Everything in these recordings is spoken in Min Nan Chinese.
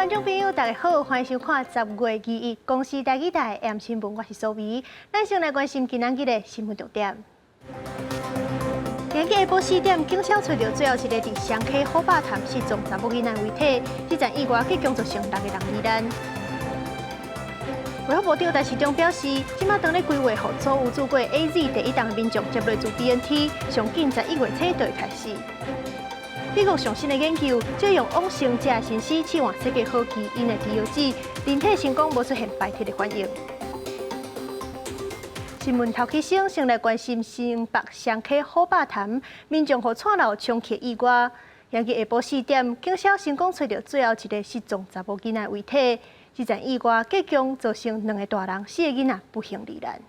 眾朋友，大家好，歡迎收看10月21公視台語台 AM 新聞，我是蘇薇。咱先來關心今仔日的新聞重點。今日下晡4點，警消揣著最後一个佇雙溪虎豹潭失蹤查某囡仔遺體，這場意外計共造成六个人罹難。衛福部長陳時中表示，這馬當咧規劃，予所有注過 AZ 第一劑的民眾接落注 BNT，上緊11月初就會開始。美國上新的研究，借用往生者身屍試換設計好基因的治療劑，人體成功無出現排斥的反應。新聞頭起先，先來關心新北雙溪虎豹潭民眾予蔡樓衝去意外。今日下晡四點，警消成功揣著最後一个失蹤查某囡仔遺體。這場意外計共造成兩个大人、四个囡仔不幸罹難。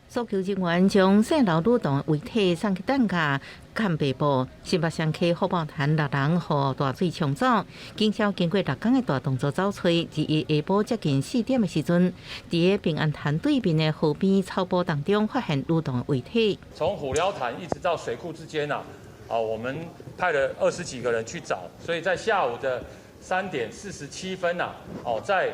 搜救人員將細樓女童遺體送去擔架鑑別部。新北雙溪虎豹潭六人予大水沖走，警消經過六工的大動作找揣，佇下晡接近四點的時陣，佇平安潭對面的河邊草埔當中發現女童的遺體。從虎寮潭一直到水庫之間啊，啊，我們派了20幾個人去找，所以在下午的3點47分啊，哦，在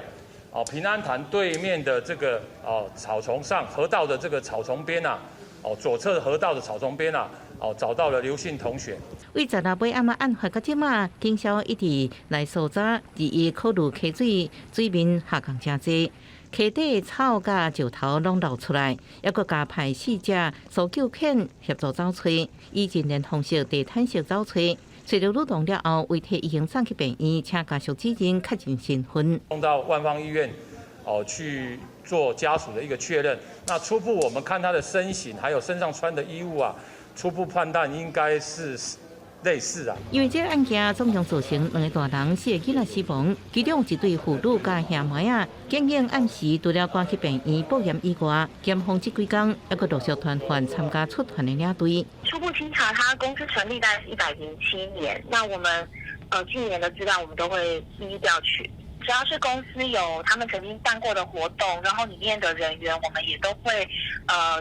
哦平安潭對面的這個哦草叢上，河道的這個草叢邊啊，哦左側河道的草叢邊啊，哦找到了劉姓同學。為16尾暗仔案發到這馬，警消一直來搜查，佇伊考慮溪水水面下降誠濟，溪底草佮石頭攏露出來，猶閣加派四隻搜救犬協助找揣，以人鏈方式地毯式找揣。揣著女童了後，遺體已經送去病院，請家屬指認確認身份。送到萬芳醫院，哦去做家屬的一個確認。那初步我們看他的身形，還有身上穿的衣物啊，初步判斷應該是類似啊。因為這個案件總共造成兩个大人、四个囡仔死亡，其中一對父女佮兄妹仔，警員暗時除了趕去病院報驗以外，檢方這幾工猶閣陸續傳喚參加出團的領隊。初步清查，他公司成立大概是107年。那我們近年的資料，我們都會一一調取。只要是公司有他們曾經辦過的活動，然後裡面的人員，我們也都會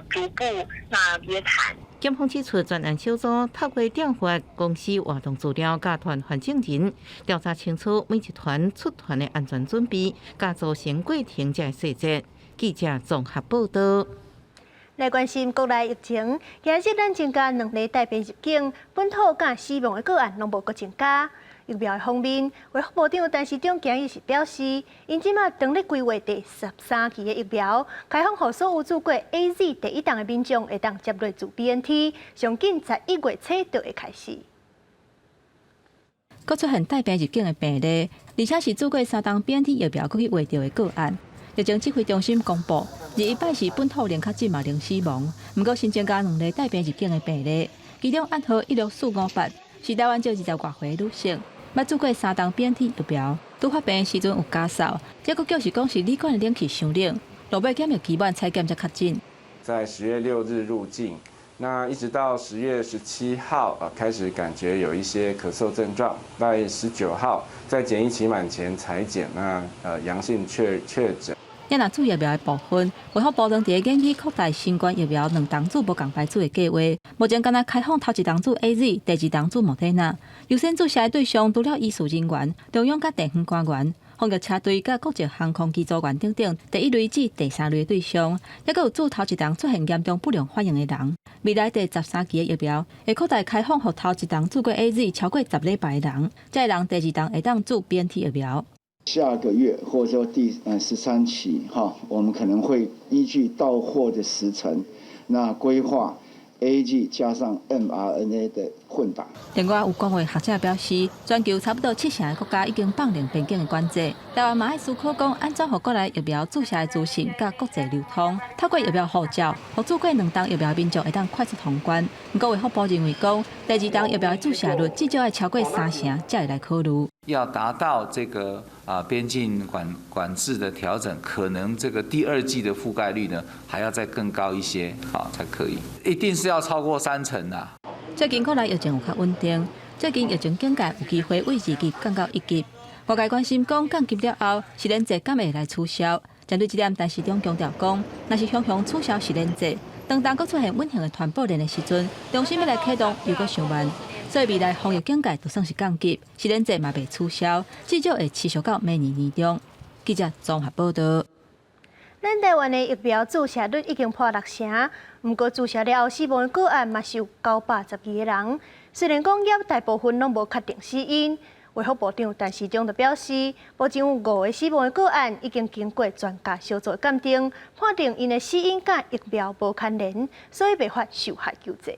逐步那約談。檢方指出，專案小組透過調閱公司活動資料、佮傳喚證人，調查清楚每一團出團的安全準備、佮組成過程這細節。記者綜合報道。來關心國內疫情，今日咱增加兩例帶病入境，本土佮死亡的個案攏無閣增加。疫苗的方面，衛福部長陳時中今日是表示，𪜶這馬當咧規劃第十三期的疫苗，開放予所有注過 AZ 第一劑的民眾會當接落注 BNT，上緊11月初就會開始。閣出現帶病入境的病例，而且是注過三劑 BNT 疫苗閣去秽著的個案。疫情指揮中心公布，21擺是本土零確診嘛零死亡，毋過新增加兩例帶病入境的病例，其中案號16458是台灣籍20外歲女性。捌注過三劑 BNT 疫苗，拄發病時陣有咳嗽，這閣叫是講是旅館的冷氣傷冷，落尾檢疫期滿採檢才確診。在10月6日入境，那一直到10月17號啊，開始感覺有一些咳嗽症狀，在19號在檢疫期滿前採檢，那陽性確診。也若注疫苗的部分，衛福部正佇咧研議擴大新冠疫苗兩針注無仝牌子的計劃。目前干焦開放頭一針注 AZ，第二針注莫德納。優先注射的對象除了醫事人員、中央佮地方官員、防疫車隊佮國際航空機組員等等，第一類至第三類的對象，猶閣有注頭一針出現嚴重不良反應的人。未來第十三期的疫苗會擴大開放，予頭一針注過 AZ 超過10禮拜的人，這个人第二針會當注 BNT 疫苗。下個月或者說第13期哈，我們可能會依據到貨的時程，那規劃 AZ 加上 mRNA 的混打。另外有公衛學者表示，全球差不多七成的國家已經放寬邊境的管制。台灣嘛愛思考講，按怎予國內疫苗注射的資訊佮國際流通，透過疫苗護照，予注過兩針疫苗民眾會當快速通關。毋過衛福部認為講，第二針疫苗的注射率至少愛超過三成，才會來考慮。要達到這個啊邊境管制的調整，可能這個第二劑的覆蓋率呢，還要再更高一些，好才可以，一定是要超過三成啦。最近國內疫情有較穩定，最近疫情警戒有機會為二級降到一級。外界關心講降級了後，實聯制敢會來取消？針對這點，陳時中強調講，若是雄雄取消實聯制，當當閣出現隱形的傳播鏈的時陣，中心欲來啟動又閣傷慢。所以未來防疫警戒就算是降級，實聯制嘛袂取消，至少會持續到明年年中。記者綜合報道。咱台灣的疫苗注射率已經破六成，毋過注射了後死亡的個案嘛是有912個人。雖然講猶大部分攏無確定死因，衛福部長陳時中就表示，目前有五個死亡的個案已經經過專家小組鑑定，判定𪜶的死因佮疫苗無牽連，所以袂發受害救濟。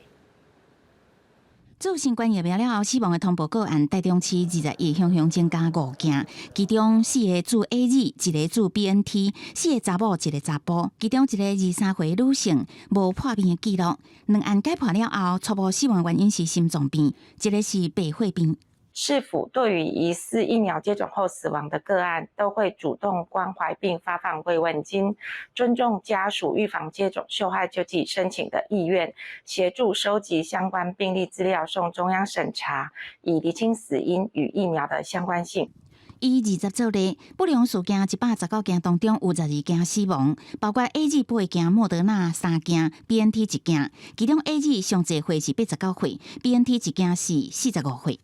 注新冠疫苗了後死亡的通報個案，台中市21鄉增加五件，其中四个注 AZ，一个注 BNT，四个查某，一个查埔，其中一个23歲女性無破病的記錄，兩案解剖了後，初步死亡原因是心臟病，一个是白血病。市府對於疑似疫苗接種後死亡的個案，都會主動關懷並發放慰問金，尊重家屬預防接種受害救濟申請的意願，協助收集相關病歷資料送中央審查，以釐清死因與疫苗的相關性。以20做例，不良事件119件當中有12件死亡，包括 AZ 八件、莫德納三件、BNT 一件，其中 AZ 上濟歲是89歲，BNT 一件是45歲。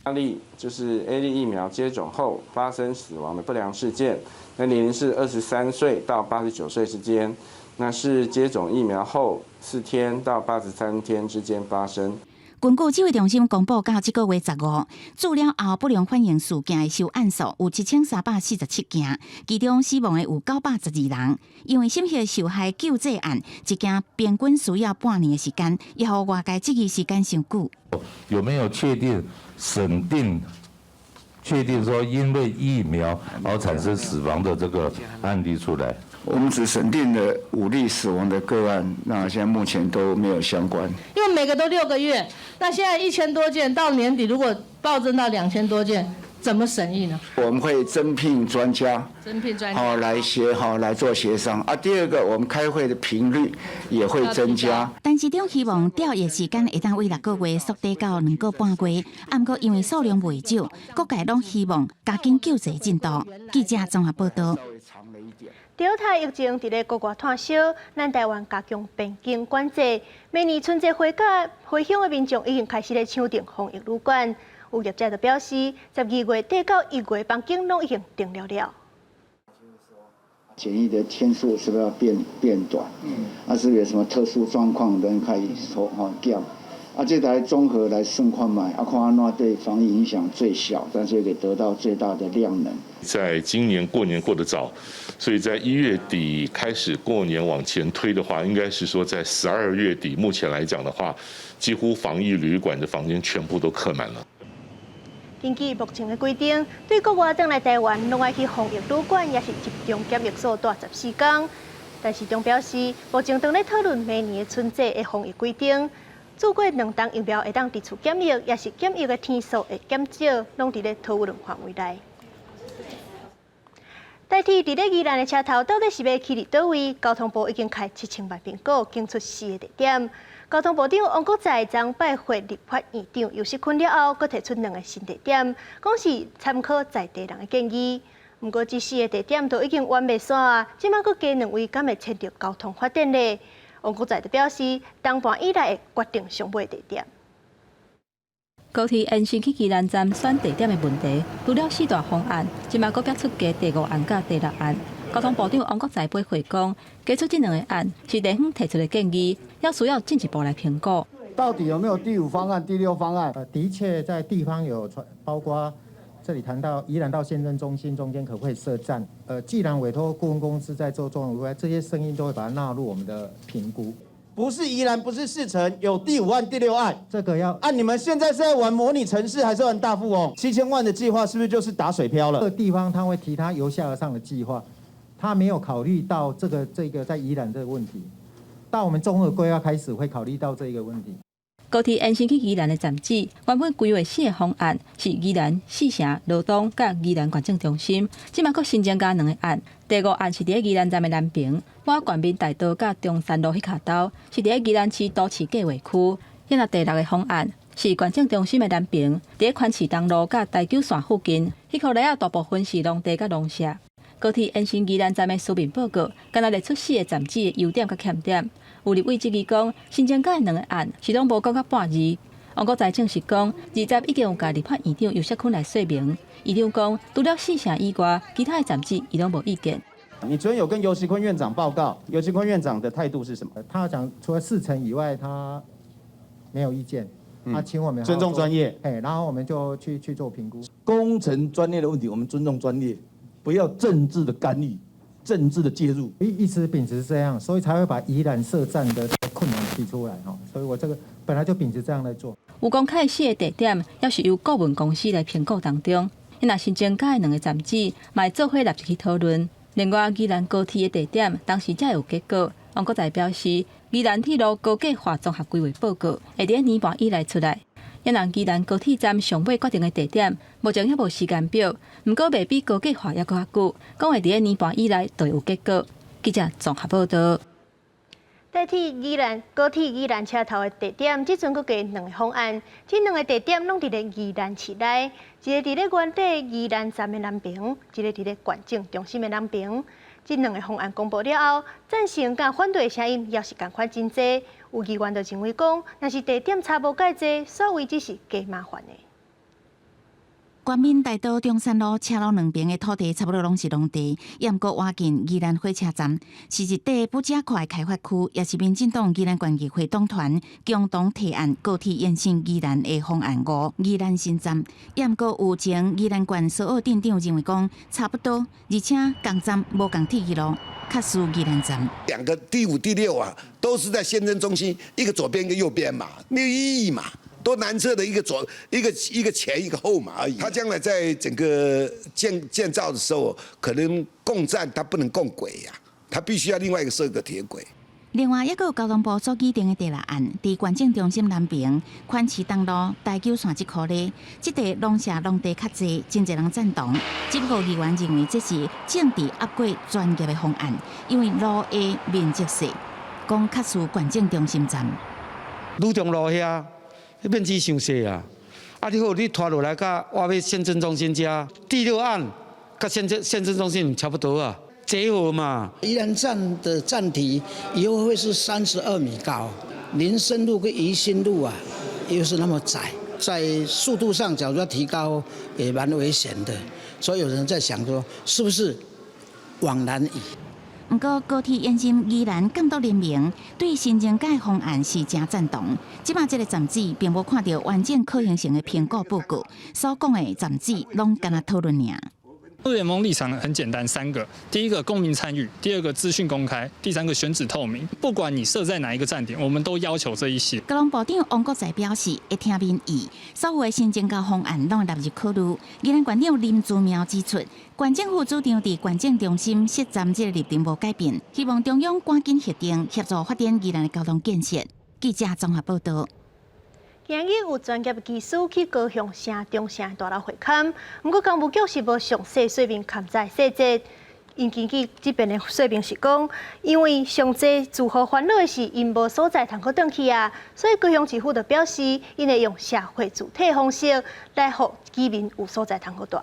案例就是 AZ 疫苗接種後發生死亡的不良事件，那年齡是23歲到89歲之間，那是接種疫苗後4天到83天之間發生。根據指揮中心公布到這個月15，注了後不良反應事件的收案數有7347件，其中死亡的有912人。因為審核受害救濟案，一件平均需要半年的時間，也予外界質疑時間傷久。有沒有確定審定？確定說因為疫苗而產生死亡的這個案例出來？我們只審定了5例死亡的個案，那現在目前都沒有相關。因為每個都6個月，那現在1000多件，到年底如果暴增到2000多件，怎麼審議呢？我們會增聘專家，增聘專家，好來協好來做協商。啊，第二個，我們開會的頻率也會增加。陳時中希望調疫時間會當為6個月縮短到2個半月，啊，毋過因為數量袂少，各界攏希望加緊救濟進度。記者綜合報道。德爾塔疫情佇咧國外湠燒，咱台灣加強邊境管制。明年春節回家回鄉的民眾已經開始咧搶訂防疫旅館。有業者就表示，12月底到1月房間攏已經訂了了。檢疫的天數是不是要變短？啊，是不是有什麼特殊狀況的可以說吼減？啊，這來綜合來算看覓，啊，看按怎對防疫影響最小，但是又可以得到最大的量能。在今年過年過得早，所以在1月底開始過年往前推的話，應該是說在12月底，目前來講的話，幾乎防疫旅館的房間全部都客滿了。根據目前的規定，對國外轉來台灣，攏愛去防疫旅館，抑是集中檢疫所蹛14天。陳時中表示，目前正咧討論明年的春節的防疫規定，注過兩劑疫苗會當佇厝檢疫，抑是檢疫的天數會減少，攏佇咧討論範圍內。台鐵佇咧宜蘭的車頭到底是欲起佇佗位？交通部已經開7000萬評估，揀出四个地點。交通部長王國材昨拜會立法院長游錫堃了後，閣提出兩个新地點，講是參考在地人的建議。毋過這四个地點都已經完袂煞啊，這擺閣加兩位，敢會牽著交通發展咧？王國材就表示，冬半以來會決定上尾地點。高鐵延伸去宜蘭站選地點的問題，除了四大方案，這擺閣出加第五案佮第六案。交通部長王國材回講，提出這兩个案是地方提出的建議，猶需要進一步來評估。到底有沒有第五方案、第六方案？的確在地方有傳，包括這裡談到宜蘭到縣政中心中間可不可以設站？既然委託顧問公司在做綜合規劃，這些聲音都會把它納入我們的評估。不是宜蘭，不是四城，有第五案、第六案。這個要按你們現在是在玩模擬城市，還是玩大富翁？7000萬的計劃是不是就是打水漂了？這個地方他會提他由下而上的計劃，他沒有考慮到這個在宜蘭這個問題。到我們綜合規劃開始會考慮到這個問題。高鐵延伸去宜蘭的站址，原本規劃四个方案是宜蘭、四城、羅東佮宜蘭縣政中心，這擺閣新增加兩个案。第五案是佇咧宜蘭站的南爿，倚國民大道佮中山路彼跤兜，是佇咧宜蘭市都市計劃區。遐若第六个方案是縣政中心的南爿，佇咧寬市東路佮台九線附近，彼箍內仔大部分是農地佮農舍。高鐵延伸宜蘭站的書面報告，敢若列出四个站址的優點佮欠點。有立委質疑講，新增加的兩个案是攏無講到半字。王國材證實講，二十已經有共立法院長游錫堃來說明。院長講，除了四城以外，其他的站址伊攏無意見。你昨天有跟游錫堃院長報告，游錫堃院長的態度是什麼？他講除了四城以外，他沒有意見。他請我們尊重專業，哎，然後我們就去做評估。工程專業的問題，我們尊重專業，不要政治的干預、政治的介入。一直秉持這樣，所以才會把宜蘭設站的困難提出來。所以我這個本來就秉持這樣來做。有公開四个地點，猶是由顧問公司來評估當中。若是增加兩个站址，嘛會做伙納入去討論。另外，宜蘭高鐵的地點，當時才有結果。王國材表示，宜蘭鐵路高架化綜合規劃報告會佇年半以內出來。猶若宜蘭高鐵站上尾決定的地點，目前猶無時間表，毋過袂比高架化猶閣較久，講會佇年半以內就會有結果。記者綜合報導。代替宜蘭高鐵宜蘭車頭的地點，這陣閣加兩個方案。這兩個地點攏佇咧宜蘭市內，一個佇咧原底宜蘭站的南爿，一個佇咧縣政中心的南爿。這兩個方案公布了後，贊成佮反對的聲音也是仝款真濟。有議員就認為講，若是地點差無蓋濟，所謂只是加麻煩的。國民大道中山路車路兩邊的土地差不多攏是農地，也毋過倚近宜蘭火車站，是一塊不遮闊的開發區，也是民進黨宜蘭縣議會黨團共同提案高鐵延伸宜蘭的方案五宜蘭新站。也毋過有前宜蘭縣蘇澳鎮長認為講差不多，而且仝站無仝鐵去路，較輸宜蘭站。兩個第五、第六啊，都是在縣政中心，一個左邊一個右邊嘛，沒有意義嘛。都南側的一個左一個一個前一個後嘛而已。他將來在整個建造的時候，可能共站，他不能共軌呀，他必須要另外一個設個鐵軌。另外一個交通部所擬定的第六案，佇縣政中心南爿寬市東路台九線這箍咧，這塊農舍農地較濟，真濟人贊同。只不過議員認為這是政治壓過專業的方案，因為路的面積細，講較輸縣政中心站。女中路遐。面積傷細啊！啊，你好，你拖落來到我欲縣政中心遮，第六案佮縣政中心差不多啊，結合嘛。宜蘭站的站體以後會是32米高，林森路跟宜興路啊，又是那麼窄，在速度上假如要提高，也蠻危險的。所以有人在想說，是不是往南移？毋過高鐵延伸宜蘭監督聯盟對新增加方案是誠贊同。這擺這个站址並無看著完整可行性的評估報告，所講的站址攏干焦討論爾。聯盟立場很簡單，三個：第一個公民參與，第二個資訊公開，第三個選址透明。不管你設在哪一個站點，我們都要求這一些。交通部長王國材表示會聽民意，所有的新增加方案攏會納入考慮。宜蘭縣長林姿妙指出，縣政府主張佇縣政中心設站這个立場無改變，希望中央趕緊核定協助發展宜蘭的交通建設。記者綜合報導。今日有專業技師去高雄城中城大樓會勘，毋過工務局是無詳細說明勘察細節。𪜶根據這邊的說明是講，因為上濟住戶煩惱的是𪜶無所在通好轉去啊，所以高雄市府就表示，𪜶會用社會住宅方式來予居民有所在通好蹛。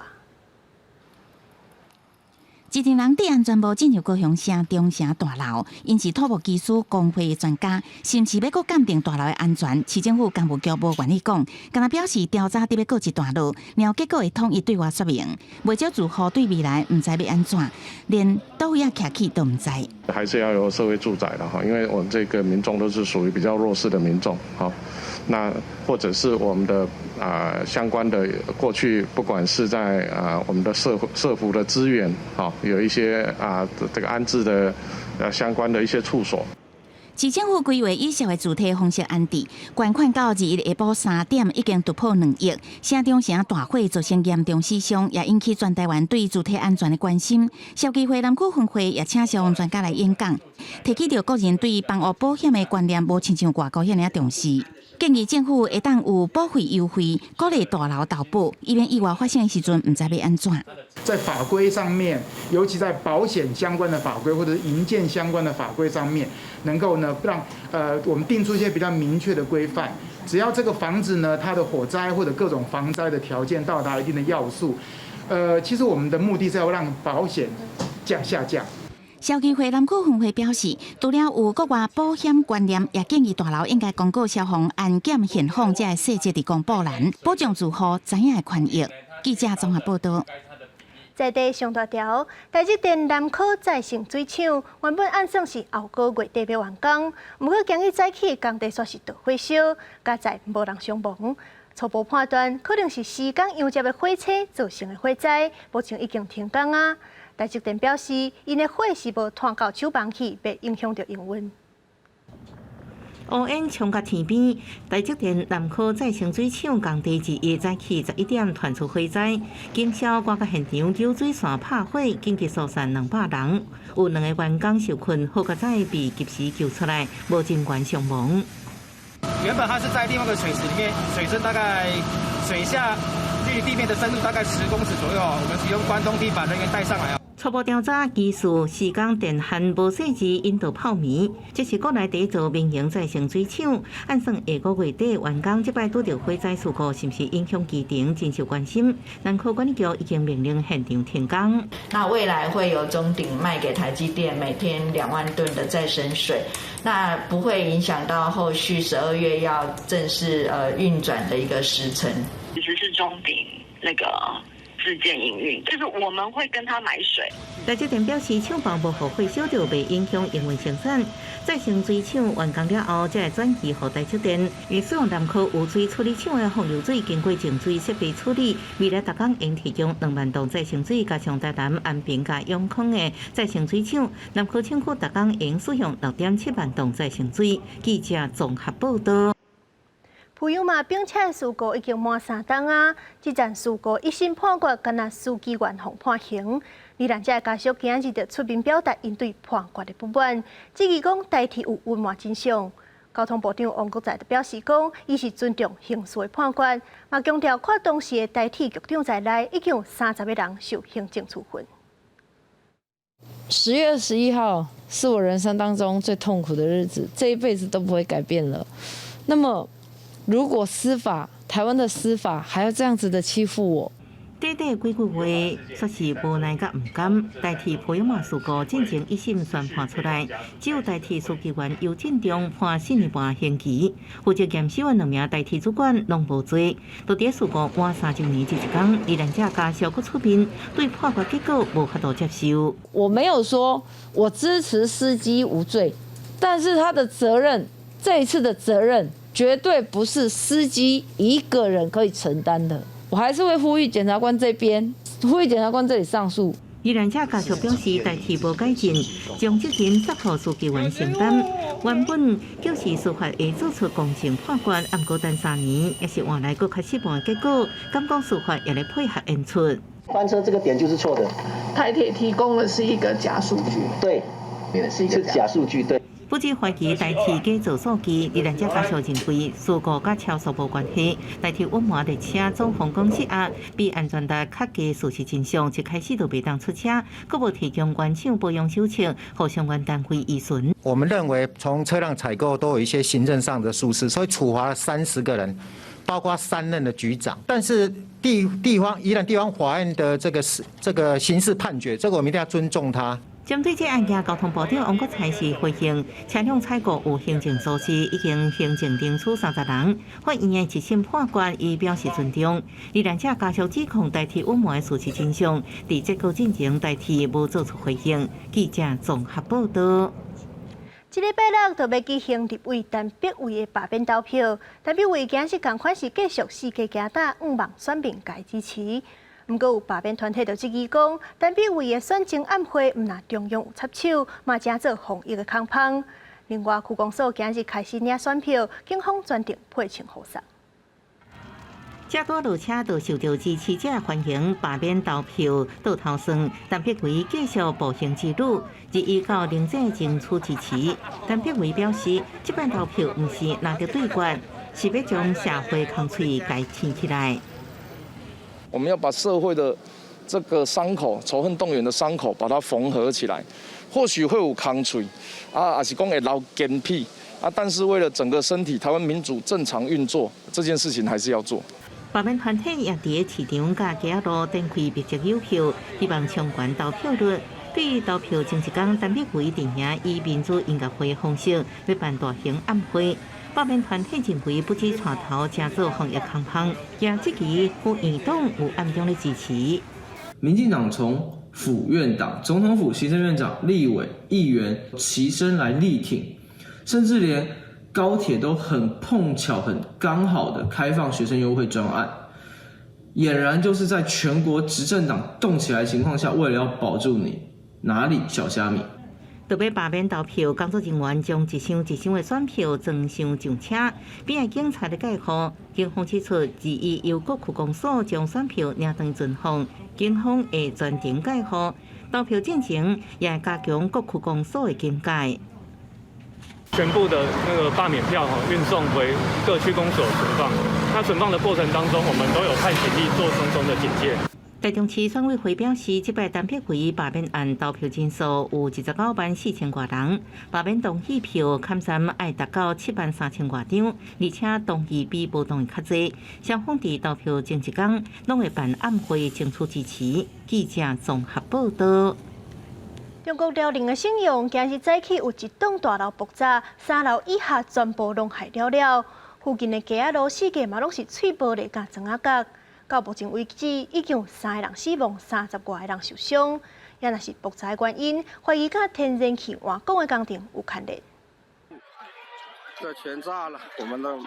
一陣人戴安全帽進入高雄城中城大樓，𪜶是土木技師公會的專家，是毋是欲閣鑑定大樓的安全？市政府工務局無願意講，干焦表示調查佇欲告一段落，然後結果會統一對外說明。袂少住戶對未來毋知欲按怎，連佗位仔徛去都毋知。還是要有社會住宅的哈，因為我們這個民眾都是屬於比較弱勢的民眾，哈。那或者是我們的相關的過去，不管是在我們的社福的資源，哈，有一些這個安置的相關的一些處所。市政府規劃以社會住宅方式安置，捐款到21下晡3點已經突破2億。城中城大火造成嚴重死傷，也引起全台灣對住宅安全的關心。消基會南區分會也請消防專家來演講，提起著國人對房屋保險的觀念無親像外國遐爾仔重視，建議政府會當有保費優惠，鼓勵大樓投保，以免意外發生的時陣毋知欲按怎。在法規上面，尤其在保險相關的法規或者是營建相關的法規上面，能夠呢讓我們定出一些比較明確的規範。只要這個房子呢，它的火災或者各種防災的條件到達一定的要素，其實我們的目的是要讓保險價下降。消基會南區分會表示，除了有國外保險觀念，也建議大樓應該公告消防安檢現況這个細節佇公布欄，保障住戶知影的權益。記者綜合報道。在地上大條，台積電南科再生水廠原本按算是後個月底欲完工，毋過今日早起工地煞是著火燒，佳哉無人傷亡。初步判斷可能是施工溶接的火車造成的火災，目前已經停工啊。台積電表示，𪜶的火是無傳到廠房去，袂影響著營運。烏煙衝到天邊，台積電南科再生水廠工地之一早起11點傳出火災，警消趕到現場救水線拍火，緊急疏散200人，有兩个員工受困，好佳哉被及時救出來，無人員傷亡。原本它是在另外一個水池裡面，水深大概水下距離地面的深度大概10公尺左右，我們使用關東梯把人員帶上來。初步調查，技術施工電焊無細緻，引導泡棉。這是國內第一座民營再生水廠，按算下個月底完工。這擺拄著火災事故，是毋是影響工程，真受關心。南科管理局已經命令現場停工。那未來會由中鼎賣給台積電每天2萬噸的再生水，那不會影響到後續12月要正式運轉的一個時程。其實是中鼎那個自建營運，就是我們會跟他買水。台積電表示，廠房無予火燒著，袂影響營運生產。再生水廠完工了後，才會轉移予台積電。會使用南科污水處理廠的放流水，經過淨水設備處理，未來逐工會提供2萬噸再生水，加上台南安平佮永康的再生水廠，南科廠區逐工會使用6.7萬噸再生水。記者綜合報道。普悠瑪冰車事故已經滿3冬啊！這場事故一審判決，敢若司機員予判刑。罹難者的家屬今日就出面表達𪜶對判決的不滿，質疑講台鐵有隱瞞真相。交通部長王國材就表示講，伊是尊重刑事的判決，嘛強調看當時的台鐵局長在內，已經有30個人受行政處分。 10月21號是我人生當中最痛苦的日子，這一輩子都不會改變了。那麼，如果司法，台灣的司法還要這樣子的欺負我？短短幾句話，煞是無奈佮毋甘。台鐵普悠瑪事故進前一審宣判出來，只有台鐵書記員游振中判4年半刑期，負責驗收的兩名台鐵主管攏無罪。到佇事故滿3週年這一工，罹難者家屬閣出面對判決結果無法度接受。我沒有說我支持司機無罪，但是他的責任，這一次的責任絕對不是司機一個人可以承擔的。我還是會呼籲檢察官這邊，呼籲檢察官這裡上訴。罹難者家屬表示，台鐵無改進，將責任託予書記員承擔。原本就是司法會做出公正判決，毋過等3年，也是換來閣較失望的結果。感覺司法也咧配合演出。翻車這個點就是錯的。台鐵提供的是一個假數據。對，是假數據，對。不止懷疑台鐵假造數據，罹難者家屬認為事故佮超速無關係。台鐵隱瞞列車總風管氣壓比安全帶較低事實真相，一開始就袂當出車，閣無提供原廠保養手冊，予相關單位依循。我們認為從車輛採購都有一些行政上的疏失，所以處罰了30個人，包括三任的局長。但是地方宜蘭地方法院的這個是這個刑事判決，這個我們一定要尊重他。針對這案件，交通部長王國材是回應，車輛採購有行政疏失，已經行政懲處30人。法院的一審判決，伊表示尊重。罹難者家屬指控台鐵隱瞞事實真相，佇這個進程台鐵無做出回應。記者綜合報道。這禮拜六就欲舉行立委陳柏惟的罷免投票，陳柏惟今日仝款是繼續四界行打，向望選民共支持。毋過有罷免團體就質疑講，陳柏惟的選情暗會毋但中央有插手，嘛成做防疫的空縫。另外，區公所今日開始領選票，警方專程配槍護送。這拄落車就受到支持者歡迎，罷免投票倒頭算，陳柏惟繼續步行之旅，日益到林鄭爭取支持。陳柏惟表示，這擺投票毋是藍綠對決，是欲將社會空喙共填起來。我們要把社會的這個傷口、仇恨動員的傷口，把它縫合起來。或許會有空喙，啊，抑是講會流堅屁啊，但是為了整個身體，台灣民主正常運作，這件事情還是要做。罷免團體也佇市場佮街仔路展開密集郵票，希望衝懸投票率。對投票前一工，陳柏惟陣營以民主音樂會方式欲辦大型暗會，罷免團體認為不止帶頭正做防疫空芳，也質疑有異黨有暗中的支持。民進黨從府院黨、總統府、行政院長、立委、議員齊聲來力挺，甚至連高鐵都很碰巧、很剛好的開放學生優惠專案，儼然就是在全國執政黨動起來的情況下，為了要保住你，哪裡小蝦米？特別罷免投票，工作人員將一箱一箱的選票裝箱上車，邊的警察咧蓋護。警方指出，21由各區公所將選票領轉存放，警方會全程蓋護。投票進程也會加強各區公所的警戒。全部的那個罷免票哈運送回各區公所存放。那存放的過程當中，我們都有派警力做重重的警戒。台中市選委會表示，這擺陳柏惟罷免案投票人數有29萬4千外人，罷免同意票坎站愛達到7萬3千外張，而且同意比無同意較濟。雙方佇投票前一工，攏會辦暗會爭取支持。記者綜合報道。中國遼寧的瀋陽今日早起有一棟大樓爆炸，三樓以下全部攏害了了，附近的街仔路四界嘛攏是碎玻璃佮磚仔角。到目前為止，已經有三个人死亡，30外个人受傷。也若是爆炸的原因，懷疑佮天然氣換管的工程有牽連。這全炸了，我們都。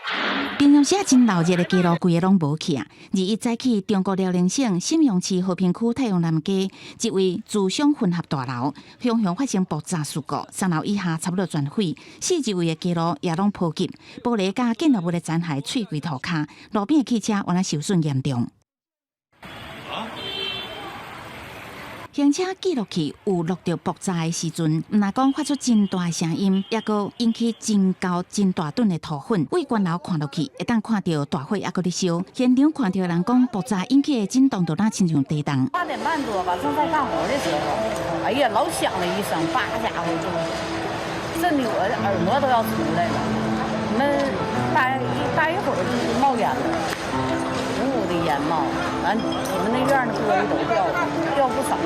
平常時啊，真鬧熱的街路，規个攏無去啊。21早起，中國遼寧省瀋陽市和平區太陽南街一位住商混合大樓，雄雄發生爆炸事故，三樓以下差不多全毀，四周圍的街路也攏波及，玻璃佮建築物的殘骸碎規塗跤，路邊的汽車原來受損嚴重。行車記錄器有錄著爆炸的時陣，毋但講發出真大的聲音，抑閣引起真厚真大陣的塗粉。對懸樓看落去，會當看著大火猶閣咧燒。現場看著的人講，爆炸引起的震動就若親像地動。8點半多吧，正在幹活的時候，哎呀，老響了一聲，叭家伙就震得我耳膜都要出來了。那待一會兒就冒煙了，霧霧的煙冒，完我們那院的玻璃都掉了，掉不少。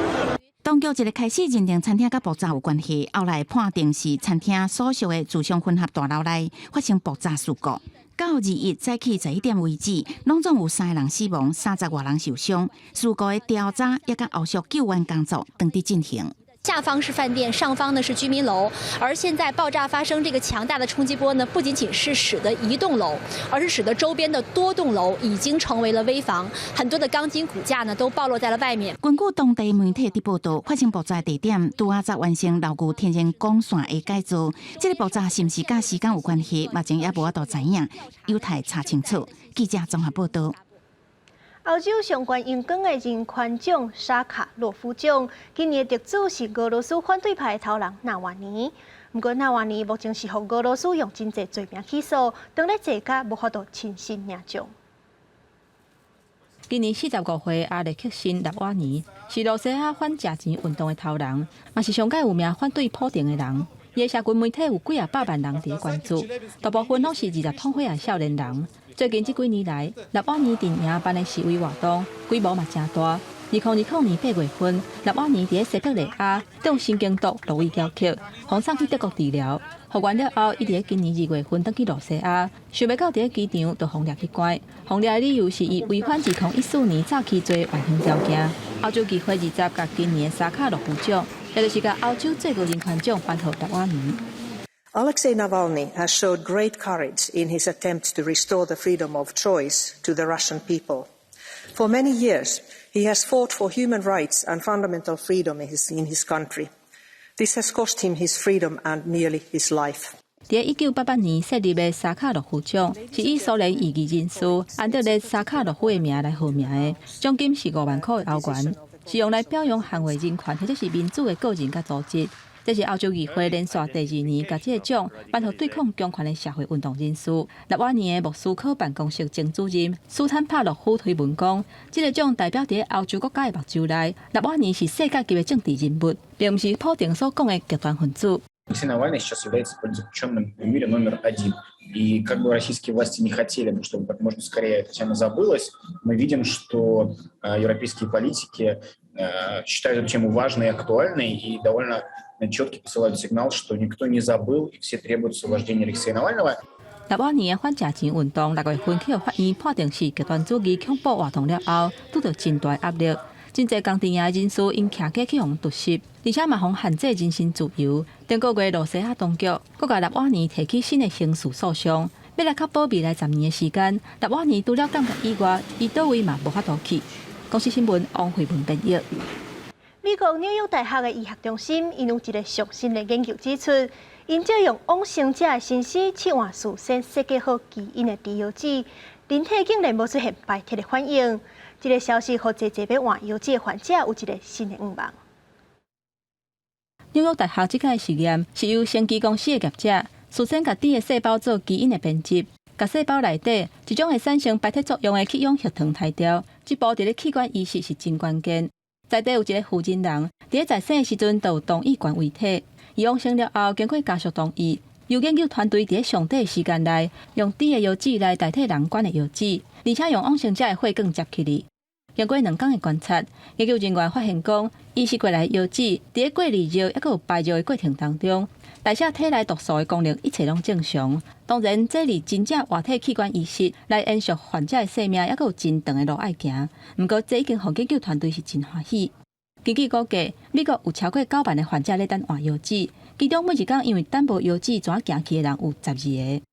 當局一个開始認定餐廳佮爆炸有關係，後來判定是餐廳所屬的住商混合大樓內發生爆炸事故。到21早起11點為止，攏總有三个人死亡，30外人受傷。事故的調查也佮後續救援工作正佇進行。下方是飯店，上方呢是居民樓。而現在爆炸發生這個強大的衝擊波呢，不僅僅是使得一棟樓，而是使得周邊的多棟樓已經成為了危房，很多的鋼筋骨架呢都暴露在了外面。根據當地媒體的報道，發生爆炸地點拄仔才完成樓宇天然管線的改造。這個爆炸是毋是佮時間有關係，目前也無法度知影，有待查清楚。記者綜合報道。歐洲上懸榮光的人權獎沙卡洛夫獎，今年得主是俄羅斯反對派的頭人納瓦尼。毋過納瓦尼目前是予俄羅斯用真濟罪名起訴，當咧坐監無法度親身領獎。今年45歲，阿列克森納瓦尼是羅西亞反食錢運動的頭人，嘛是上蓋有名反對普丁的人。伊的社群媒體有幾仔百萬人佇關注，大部分攏是20通歲的少年人。最近這幾年來，納瓦尼陣營辦的示威活動規模嘛誠大。2020年8月份，納瓦尼佇西伯利亞中神經毒蘆葦巧克，予送去德國治療。復原了後，伊佇今年2月份轉去羅西亞，想袂到佇機場就予掠去關。予掠的理由是伊違反2014年詐欺罪緩刑條件。歐洲議會20共今年的沙卡洛夫獎，也就是共歐洲最高人權獎頒予納瓦尼。 Alexei Navalny has showed great courage in his attempt to restore the freedom of choice to the Russian people. For many years, he has fought for human rights and fundamental freedom in his country. This has cost him his freedom and nearly his life. 佇1988年設立的沙卡洛夫獎，是以蘇聯異議人士安德烈沙卡洛夫的名來號名的，獎金是5萬塊的歐元，是用來表揚捍衛人權或者是民主的個人佮組織。這是歐洲議會連續第二年共這个獎頒予對抗強權的社會運動人士。納瓦尼的莫斯科辦公室前主任斯坦帕洛夫推文講，這个獎代表佇歐洲國家的目睭內，納瓦尼是世界級的政治人物，並毋是普丁所講的極端分子。 Алексей Навальный сейчас является политзаключенным в мире номер один. И как бы российские власти не хотели бы, чтобы как можно скорее эта тема забылась, мы видим, что европейские политики считают эту тему важной и актуальной и довольно четкий посылают сигнал, что никто не забыл и все требуют освобождения Алексея Навального. 納瓦尼的反食錢運動6月份去予法院判定是極端主義恐怖活動了後，拄著真大壓力，真濟共陣營的人士𪜶騎機去予突襲，而且嘛予限制人身自由。頂個月，羅西亞當局閣共納瓦尼提起新的刑事訴訟，欲來確保未來10年的時間，納瓦尼除了監獄以外，伊佗位嘛無法度去。公視新聞王慧文編譯。美國紐約大學的醫學中心，𪜶有一个上新的研究指出，𪜶借用往生者的身屍試換事先設計好基因的豬腰子，人體竟然無出現排斥的反應。這个消息，予濟濟欲換腰子的患者有一个新的願望。紐約大學這個實驗是由生技公司的業者事先共豬的細胞做基因的編輯，共細胞內底一種會產生排斥作用的去氧核糖刣掉。這步佇咧器官移植是真關鍵。在地有一个負責人，佇咧在生的時陣就有同意捐遺體，伊往生了後，經過家屬同意，由研究團隊佇咧上短的時間內，用豬的腰子來代替人捐的腰子，而且用往生者的血管接起來。經過2工的觀察，研究人員發現講，移植過來的腰子，佇咧過濾尿抑閣有排尿的過程當中，代謝體內毒素的功能一切攏正常。當然，這離真正活體器官移植來延續患者的生命，抑閣有真長的路愛行。毋過，這已經予研究團隊是真歡喜。根據估計，美國有超過9萬个患者咧等換腰子，其中每一工因為等無腰子轉行去的人有12個。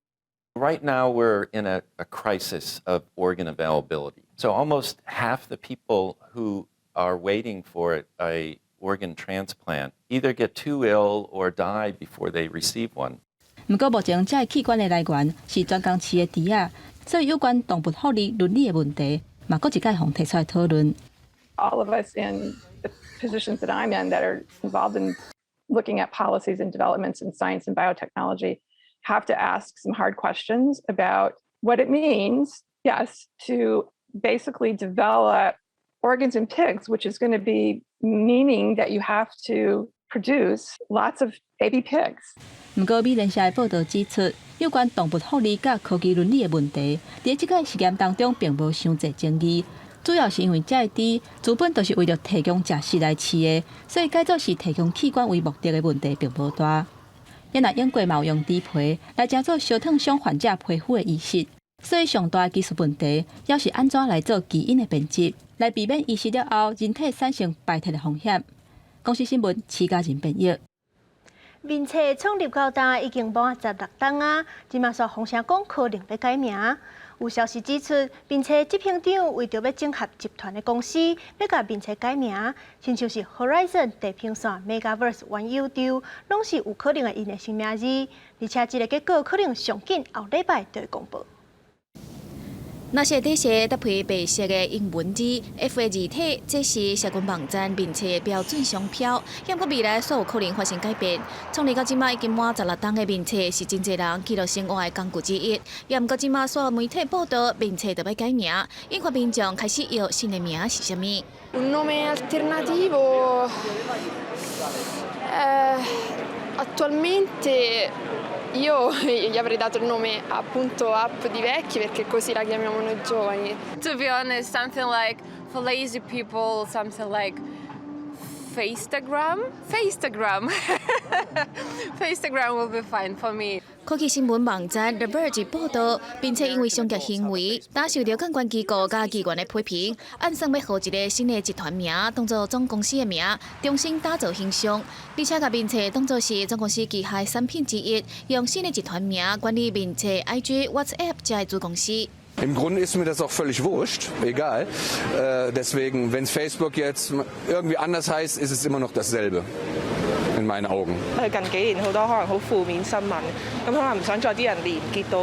Right now, we're in a crisis of organ availability. So almost half the people who are waiting for a organ transplant either get too ill or die before they receive one. 毋過目前這个器官的來源是專工飼的豬仔，所以有關動物福利倫理的問題，嘛閣一擺予提出來討論。 All of us in the positions that I'm in that are involved in looking at policies and developments in science and biotechnology have to ask some hard questions about what it means, yes, to basically develop organs in pigs, which is going to be meaning that you have to produce lots of baby pigs. 毋過，美聯社的報導指出，有關動物福利佮科技倫理的問題，佇這個實驗當中並無傷濟爭議。主要是因為這个豬原本就是為著提供食食來飼的，所以改做是提供器官為目的的問題並無大。也若英國嘛有用豬皮來製做燒燙傷患者皮膚的移植，所以上大的技術問題，猶是按怎來做基因的編輯，來避免移植了後人體產生排斥的風險。公視新聞，徐家仁編譯。面冊創立到今已經滿16冬啊，這馬煞風聲講可能欲改名。有消息指出，面冊執行長為著欲整合集團的公司，欲共面冊改名，親像是 Horizon 地平線、Megaverse 元宇宙，攏是有可能會𪜶的新名字。而且這个結果可能上緊後禮拜就會公布。若是底線搭配白色的英文字 F 的字體，這是社群網站面冊標準商標。毋過未來煞有可能發生改變。創立到這馬已經滿16冬的面冊，是真濟人記錄生活的工具之一。毋過這馬所有媒體報道，面冊著欲改名，引發民眾開始搖新的名是啥物。 Un nome alternativo attualmente io gli avrei dato il nome appunto app di vecchi perché così la chiamiamo noi giovani. To be honest, something like for lazy people, something like Facetagram. Facetagram. Facetagram will be fine for me. 科技新聞網站 The Verge 報道，面冊因為商業行為，遭受著監管機構佮議員的批評，按算欲予一个新的集團名當做總公司的名，重新打造形象，而且共面冊當做是總公司旗下產品之一，用新的集團名管理面冊、IG、WhatsApp 這个子公司。 Im Grunde ist mir das auch völlig wurscht, egal. Deswegen, wenn Facebook jetzt irgendwie anders heißt, ist es immer noch dasselbe. In meinen Augen. 近幾年好多可能好負面新聞，咁可能唔想再啲人連結到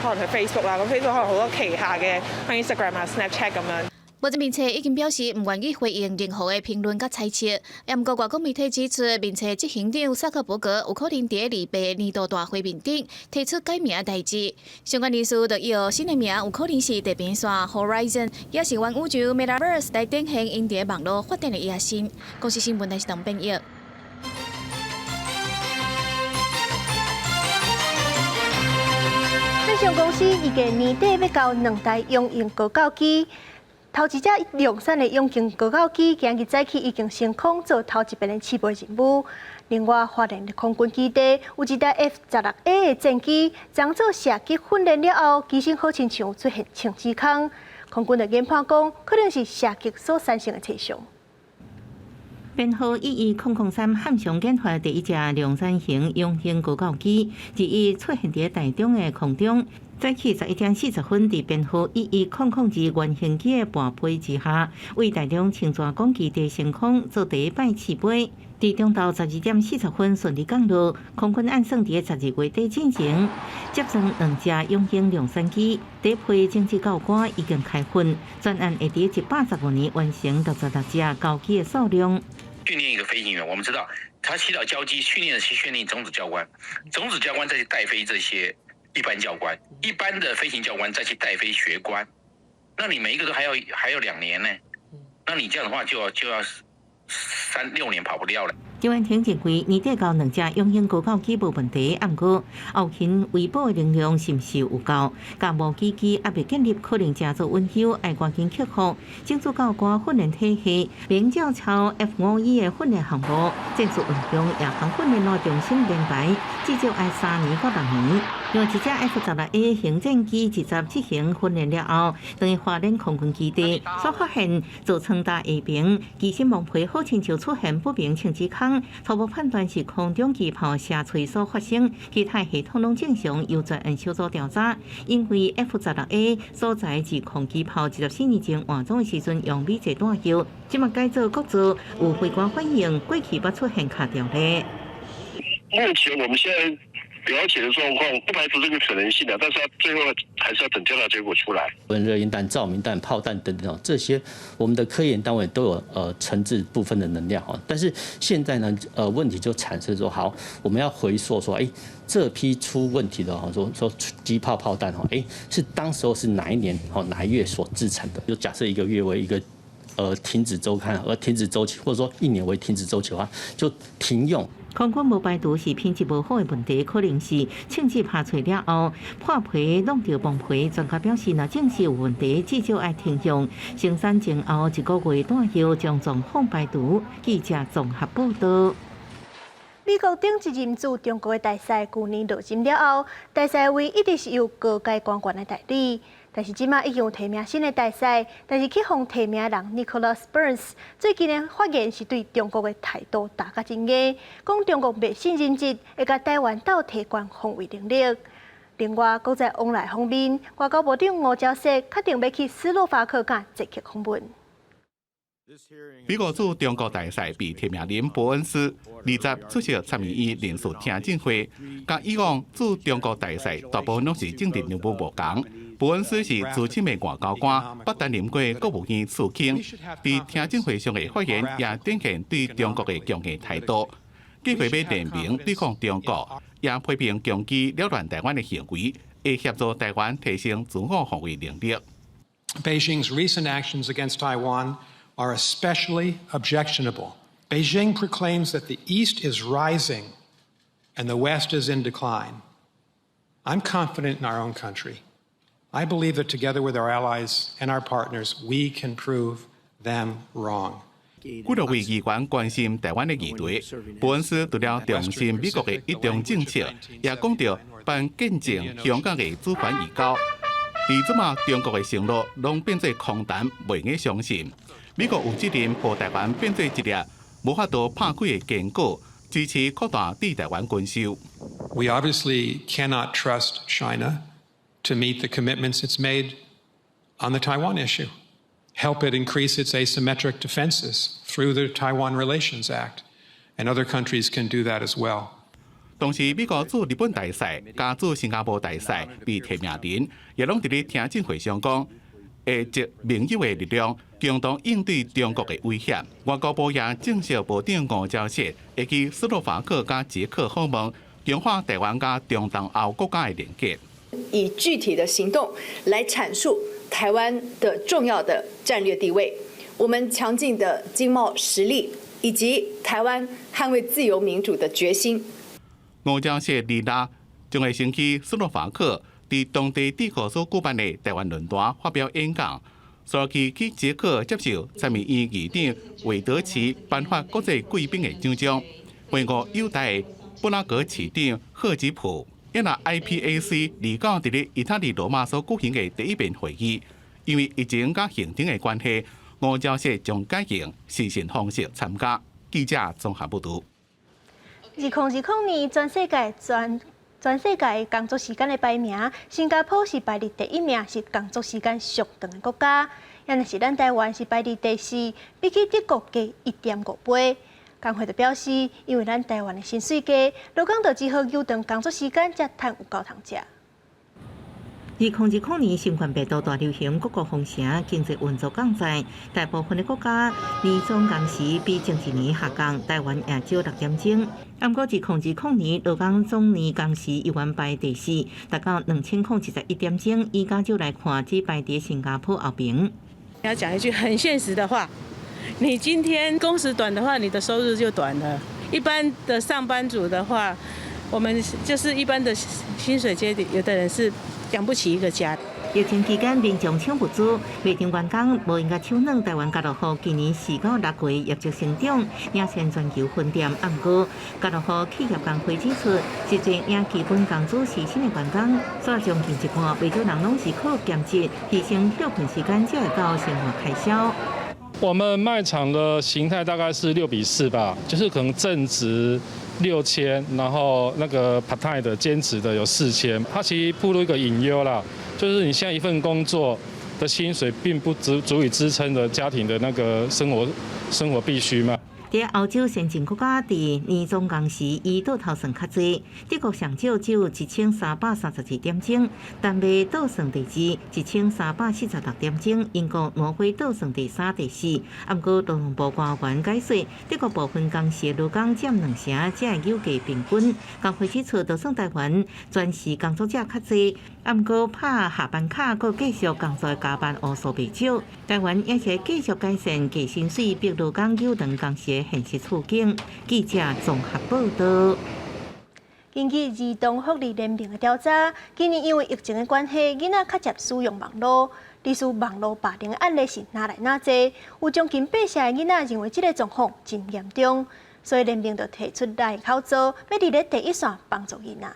可能去 Facebook 啦，咁 Facebook 可能好多旗下嘅 Instagram 啊、Snapchat 咁樣。目前面冊已經表示毋願意回應任何的評論佮猜測。毋過外國媒體指出，面冊執行長薩克伯格有可能佇28年度大會面頂提出改名代誌。相關人士就臆新的名有可能是地平線 Horizon，抑是元宇宙 Metaverse 來展現𪜶佇網路發展的野心。公視新聞台是董編譯。司預計年底欲交兩台雄鷹高教機，頭一隻量產的雄鷹高教機今日早起已經升空做頭一遍的試飛任務。另外，花蓮的空軍基地有一台 F-16A 的戰機，昨做射擊訓練了後，機身好親像出現穿刺孔。空軍的研判講，可能是射擊所產生的車傷。編號11-003漢翔研發第一隻量產型雄鷹高教機，日伊出現佇台中的空中。早起11點40分，佇編號11002原型機的伴飛之下，為台中清泉崗基地升空做第一擺試飛。佇中晝12點40分順利降落，空軍按算佇12月底進行接裝兩隻雄鷹量產機，第一批種子教官已經開訓，專案會佇115年完成66隻交機的數量。訓練一個飛行員，我們知道他提早交機訓練的是訓練種子教官，種子教官再去帶飛這些一般教官，一般的飛行教官再去帶飛學官，那你每一個都還要2年呢，那你這樣的話就要三六年跑不掉了。張婉婷認為，年底交兩隻雄鷹高教機無問題，毋過後勤維保的能量是毋是有夠？共無機機猶未建立，可能誠做隱憂，愛趕緊克服。種子教官訓練體系，免照抄 F-5E 的訓練項目，戰術運用夜航訓練囉重新編排，至少愛3年到6年。另外一隻 F-16A 型戰機直接執行訓練了後，轉去花蓮空軍基地，所發現座艙大下邊機身蒙皮好親像出現不明穿刺孔，初步判斷是空中機炮射墜所發生，其他系統攏正常，由專案小組調查。因為 F-16A 所在自控機炮24年前換裝的時陣用美製彈藥，這馬改做國造，有飛官反映過去捌出現卡著咧。目前我們現在了解的狀況不排除這個可能性的，但是最後還是要等調查結果出來。溫熱煙彈、照明彈、炮彈等等，這些我們的科研單位都有承製部分的能量哈。但是現在呢，問題就產生說，好，我們要回溯說，哎，這批出問題的哈，說機炮炮彈哈，哎，是當時候是哪一年哈哪一月所製成的？就假設一個月為一個停止週刊，而停止週期，或者說一年為停止週期的話，就停用。空軍無排除是品質無好的問題，可能是槍支拍碎了後破皮弄著蒙皮。專家表示，若證實有問題，至少愛停用。生產前後一個月彈藥將狀況排除。記者綜合報道。美國頂一任駐中國的大使舊年落任了後，大使位一直是由高階官員來代理。但是這馬已經有提名新的大使，但是去予提名人 Nicholas Burns 最近的發言是對中國的態度打甲真硬，講中國袂信任質會共台灣鬥提懸防衛能力。另外，閣在往來方面，外交部長吳釗燮確定欲去斯洛伐克佮捷克訪問。美國駐中國大使被提名人伯恩斯20出席參議院人事聽證會，佮以往駐中國大使大部分攏是政治人物無仝。伯恩斯是資深的外交官，捌擔任過國務院次卿，佇聽證會上的發言也展現對中國的強硬態度，計劃欲聯盟對抗中國，也批評攻擊擾亂台灣的行為，會協助台灣提升自我防衛能力。 Beijing's recent actions against Taiwan are especially objectionable. Beijing proclaims that the East is rising and the West is in decline. I'm confident in our own country. I believe that together with our allies and our partners, we can prove them wrong. 幾多位議員關心台灣的議題，伯恩斯除了重申美國的一中政策，也講著辦見證香港的主權移交。佇這馬中國的承諾攏變做空談，袂用相信。美國有責任予台灣變做一粒無法度拍開的堅果，支持擴大對台灣軍售。 We obviously cannot trust China to meet the commitments it's made on the Taiwan issue. Help it increase its asymmetric defenses through the Taiwan Relations Act, and other countries can do that as well. 同時，美國駐日本大使佮駐新加坡大使被提名人，也攏佇咧聽證會上講，會藉盟友的力量，共同應對中國的威脅。外交部也證實部長吳釗燮會去斯洛伐克佮捷克訪問，強化台灣佮中東歐國家的連結。以具體的行動來闡述台灣的重要的戰略地位，我們強勁的經貿實力，以及台灣捍衛自由民主的決心。吳釗燮二六將會先去斯洛伐克，佇當地智庫所舉辦的台灣論壇發表演講。隨去去捷克接受參議院議長韋德奇頒發國際貴賓的獎章，會晤友台布拉格市長賀吉普，也若 IPAC 29佇咧意大利羅馬所舉行的第一遍會議，因為疫情佮行程的關係，吳釗燮將改用視訊方式參加。記者綜合報導。2020年，全世界工作時間的排名，新加坡是排佇第一名，是工作時間上長的國家。也若是咱台灣是排佇第四，比起德國低1.5倍。工會就表示，因為咱台灣的薪水低，勞工就只好延長工作時間，才趁有夠通食。2020年新冠病毒大流行，各國封城，經濟運作降載，大部分的國家年總工時比前一年下降，台灣也少6點鐘。毋過2020年勞工總年工時猶原排第四，達到2071點鐘。以亞洲來看，只排佇新加坡後爿。要講一句很現實的話，你今天工時短的話，你的收入就短了。一般的上班族的話，我們就是一般的薪水階級，有的人是養不起一個家。疫情期間，民眾搶物資，賣場員工無閒共手軟。台灣家樂福今年4到6月業績成長，領先全球分店。毋過，家樂福企業工會指出，實際領基本工資時薪的員工，煞將近一半，袂少人攏是靠兼職，犧牲歇睏時間才會夠生活開銷。我們賣場的形態大概是6比4吧，就是可能正職6000，然後那個 part time 的兼職的有4000。它其實暴露一個隱憂啦，就是你現在一份工作的薪水並不足以支撐的家庭的那個生活必須嘛。佇歐洲先進國家，佇年總工時伊倒頭算較濟，德國上少只有1332點鐘，丹麥倒算第二，1346點鐘，英國、挪威倒算第三、第四。毋過勞動部官員解說，德國部分工時勞工佔兩成，才會有計平均。工會指出，就算台灣全時工作者較濟，毋過拍下班卡，閣繼續工作加班烏數袂少。台灣也是繼續改善低薪水，逼勞工延長工時現實處境。記者綜合報導。根據兒童福利聯盟的調查，今年因為疫情的關係，囡仔較捷使用網路，類似網路霸凌的案例是愈來愈濟。有將近八成的囡仔認為這個狀況真嚴重，所以聯盟就提出來口座，欲佇咧第一線幫助囡仔。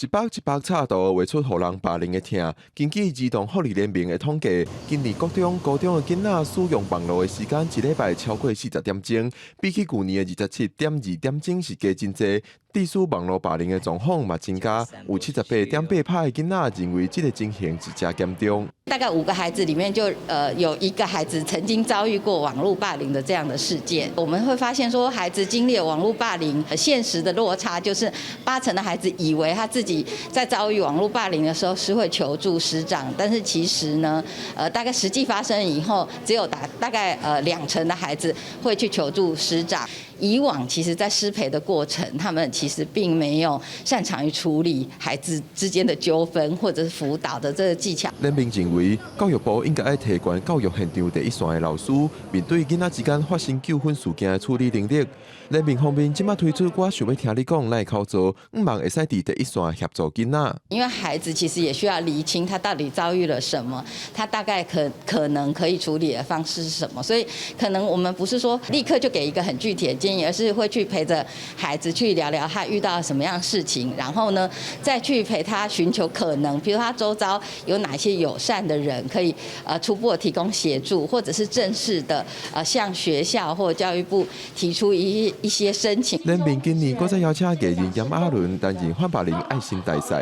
一百一百插圖畫出予人霸凌的疼。根據兒童福利聯盟的統計，今年國中、高中的囡仔使用網路的時間，一禮拜超過40點鐘，比起舊年的27.2點鐘是加真濟。致使網路霸凌的狀況嘛增加，有78.8%的囡仔認為這個情形是誠嚴重。大概五個孩子裡面就有一個孩子曾經遭遇過網路霸凌的這樣的事件。我們會發現說，孩子經歷了網路霸凌，現實的落差就是八成的孩子以為他自己在遭遇網路霸凌的時候是會求助師長，但是其實呢，大概實際發生以後，只有大概2成的孩子會去求助師長。以往其實，在師培的過程，他們其實並沒有擅長於處理孩子之間的糾紛或者是輔導的這個技巧。聯盟認為，教育部應該愛提懸教育現場第一線的老師，面對囡仔之間發生糾紛事件的處理能力。聯盟方面這馬推出我想欲聽你講來口座，向望會使佇第一線協助囡仔。因為孩子其實也需要釐清他到底遭遇了什麼，他大概可能可以處理的方式是什麼，所以可能我們不是說立刻就給一個很具體的建議，而是會去陪着孩子去聊聊他遇到什麼樣的事情，然後呢，再去陪他尋求可能，比如他周遭有哪些友善的人可以初步提供協助，或者是正式的向學校或教育部提出一些申請。聯盟今年閣再邀請藝人炎亞綸擔任反霸凌愛心大使。